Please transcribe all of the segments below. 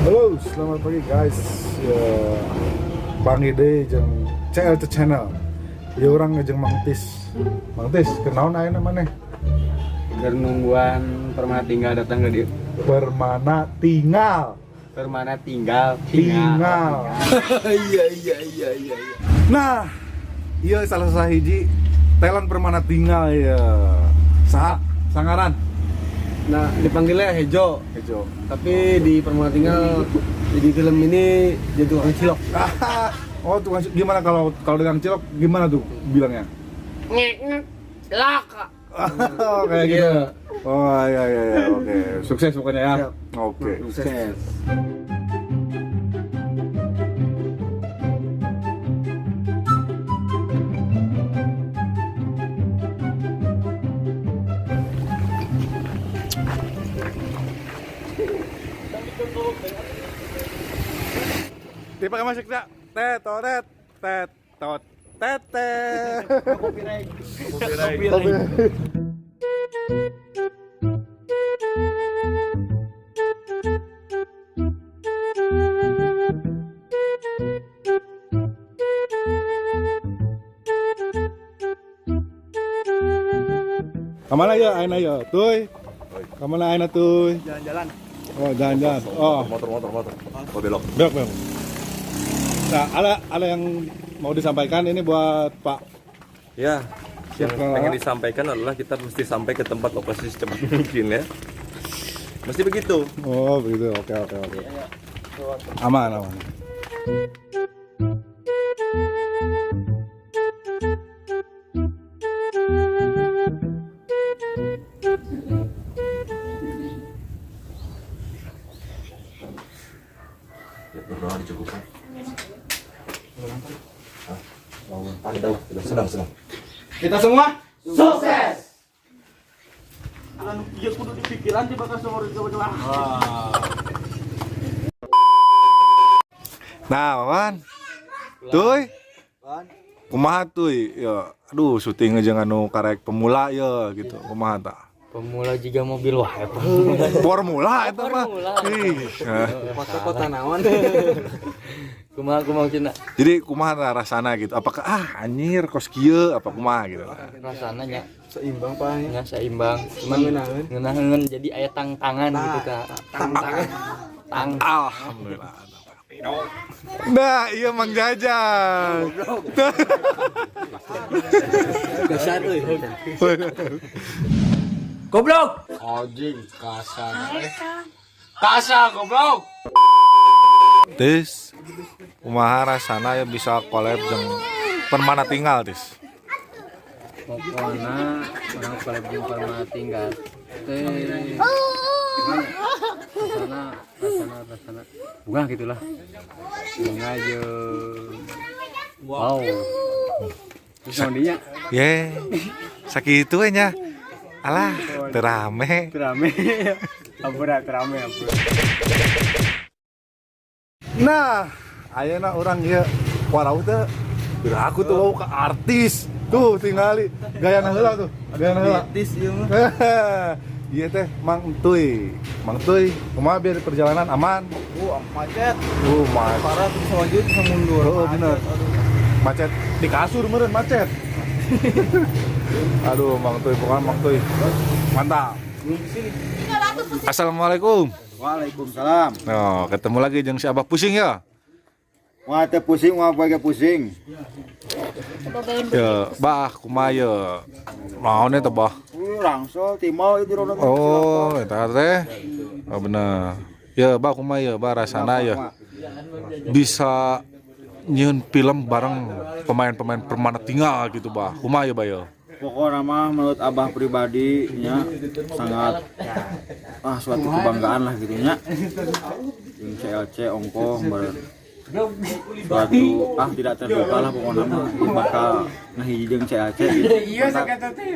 Halo, selamat pagi guys. Ya, panggih deui jeung CLC Channel. Ya, urang jeung Mang Tis. Mang Tis, keur naon ayeuna maneh? Keur nungguan Permana Tinggal datang ke dia. Permana Tinggal. Permana Tinggal. Tinggal. Iya. Nah, iya, salah sahiji talent Permana Tinggal ya. Saha sangaran? Nah, dipanggilnya Hejo, Hejo. Tapi di Permana Tinggal di film ini jadi tukang cilok. Oh, tukang gimana kalau kalau dengan cilok gimana tuh bilangnya? Laka. Oh, kayak gitu. Iya. Oh, iya, oke. Sukses pokoknya ya. Siap. Oke. Sukses. Dipakai masuk tak? Tet toret tet tot tet tet. Copyright. Kemana ya aina ya? Tuy. Kemana aina tuy? Jalan-jalan. Oh, jalan-jalan. Oh, Motor, motor, motor. Oh, belok. Belok, belok. Nah, ada yang mau disampaikan ini buat Pak Ya, yang Siap, Pak. pengen disampaikan adalah kita mesti sampai ke tempat lokasi secepat mungkin ya. Mesti begitu. Oh, begitu. Oke. Aman, aman. Ya, berdoa dicukupkan. Hah? Tahu, sedang, sedang. Kita semua Nah, Wawan. Tuy. Kumaha tuy? Ya, aduh, syuting aja anu karek pemula ya gitu. Kumaha tah? Pemula juga mobil wah ya. Formula eta mah. Ih. kota-kota naon. Kumaha kumaha cina. Jadi kumaha tah rasana gitu? Apakah ah anjir kos kieu apa kumaha gitu. Rasana nya Seimbang, Pak. nya seimbang. Cuman Ngeunaheun. ngeunaheun jadi aya tang-tangan gitu ta. Tang-tangan. Tang. Alhamdulillah. Nah, iya Mang Jajang. Dasar euy. Goblok. Anjing kasar. Kasar goblok. Tis, kumaha rasana ya bisa collab jeung Permana Tinggal, Tis? Pokoknya urang collab jeung Permana Tinggal. Teh. Rasana rasana rasana bunga gitulah. Bunga jeung wow. Terus naon dinya? Ye, sakitu we nya. Alah, teu rame. Terame. Ampura terame ampura. Nah, ayeuna urang ieu warau teh aku tuh wau ke artis. Tuh tingali gayana heula tuh, gayana heula. Artis ieu mah. Iya teh Mang Tuy. Mang Tuy, kumaha biar perjalanan aman? Macet. Macet. Parah tuh bisa maju bisa mundur. Oh, bener. Macet di kasur meureun macet. Aduh, Mang Tuy, pokoknya Mang Tuy. Mantap. Assalamualaikum. Waalaikumsalam. Oh, ketemu lagi jeung si Abah pusing ya. Wah, teh pusing, wah bagai pusing. Ya, bah, kumaha ya? Naon eta, Bah? Langsung timol itu rono. Oh, eta teh. Oh, bener. Ya, bah, kumaha ya, bah, rasana ya. Bisa nyieun film bareng pemain-pemain Permana Tinggal gitu, bah. Kumaha ya, bah ya? Pokoknya mah menurut Abah pribadi nya sangat ah suatu kebanggaan lah gitu nya. Jeung CLC ongkoh suatu ah tidak terduga lah pokoknya mah ieu bakal ngahiji jeung CLC gitu.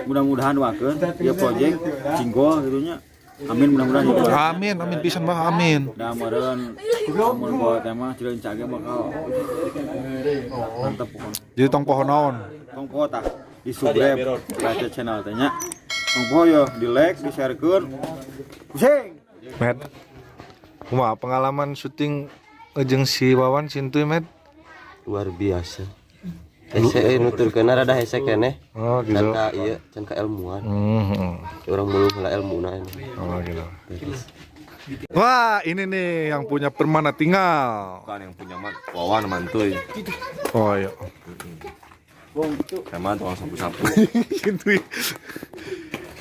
Mudah-mudahan doakeun ieu project cinggol gitu nya. Amin, mudah-mudahan gitu. Amin, amin pisan, bah, amin. Da meureun mun bawa teh mah Cileunca ge bakal mantep pokoknya. Jadi tong poho naon? Tong poho tah di subscribe CLC Channel teh nya. Tong poho yo di like, di sharekeun. Pusing. Met. Kumaha pengalaman syuting jeung si Wawan Sintuy, Met? Luar biasa. Hese nuturkeun rada hese keneh. Oh, Can gitu. ka ieu, can ka ilmuan. Urang mulung heula ilmuna ini. Oh, gitu. Wah, ini nih yang punya Permana Tinggal. Bukan yang punya man, Wawan mantuy. Oh iya. Sama tukang sapu-sapu. Gitu.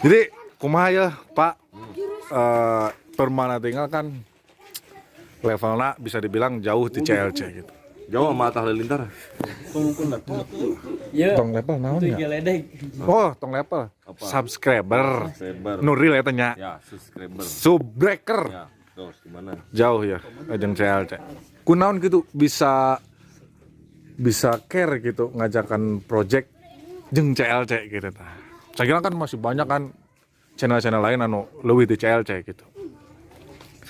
Jadi kumaha ya, Pak? Permana Tinggal kan levelnya bisa dibilang jauh di CLC gitu. Jauh sama Atta Halilintar. Iya. Tong level naon ya? Geledek. Oh, tong level. Subscriber. Subscriber. Nuril ya tanya. Ya, subscriber. Subbreaker. Ya, terus gimana? Jauh ya jeung CLC. Kunaon gitu bisa bisa care gitu ngajakan project jeung CLC gitu tah. Saya kira kan masih banyak kan channel-channel lain anu leuwih di CLC gitu.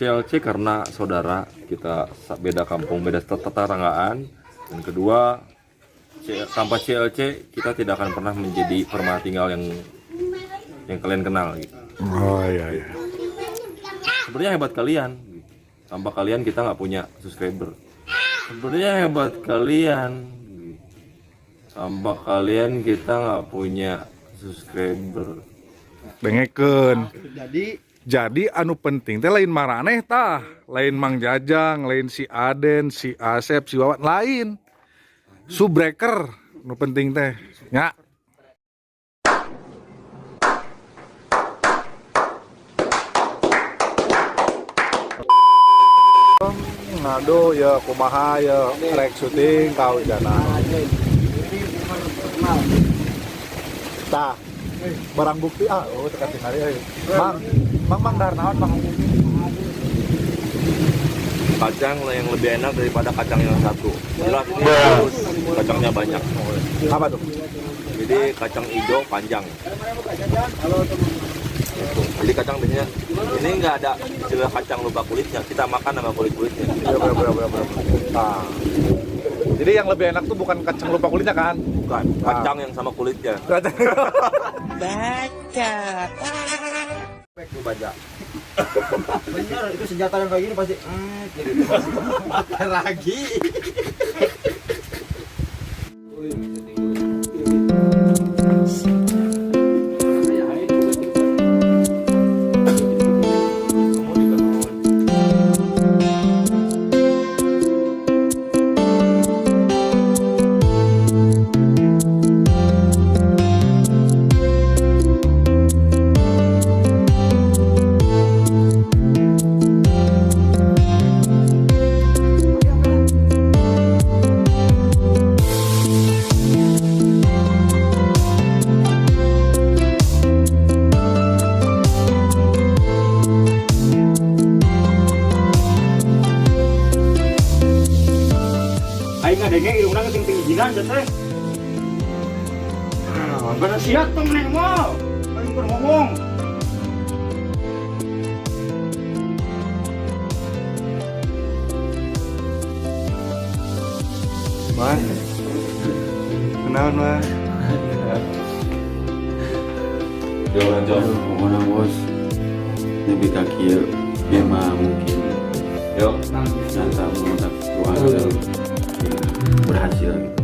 CLC karena saudara kita beda kampung, beda tetanggaan. Dan kedua, tanpa CLC kita tidak akan pernah menjadi Permana Tinggal yang kalian kenal gitu. Oh iya iya. Sebenarnya hebat kalian. Gitu. Tanpa kalian kita nggak punya subscriber. Sebenarnya hebat kalian. Gitu. Tanpa kalian kita nggak punya subscriber. Dengekeun. Jadi anu penting teh lain maraneh tah, lain Mang Jajang, lain si Aden, si Asep, si Wawan, lain. Subbreaker nu penting teh. Nya. Aduh ya kumaha ya rek syuting kahujanan. Tah, barang bukti ah, oh teka tingali euy. Mang, mang mang dahar naon mang? Kacang yang lebih enak daripada kacang yang satu. Jelas ini harus kacangnya banyak. Apa tuh? Jadi kacang hijau panjang. Gitu. Jadi kacang biasanya ini nggak ada istilah kacang lupa kulitnya. Kita makan sama kulit-kulitnya. Iya, bener, bener, bener, bener. Nah. Jadi yang lebih enak tuh bukan kacang lupa kulitnya kan? Bukan, kacang yang sama kulitnya. Kacang. Baca. Bener, itu senjata yang kayak gini pasti gitu. Lagi. Aing ngadenge irungna geus tingginan teh. Bener siap tuh meneh mah. Aing keur ngomong. Wah. Kenalan, Wah. Jauh. Pokoknya bos, lebih kaki dia mah mungkin Yuk. nyata mengotak doa berhasil gitu.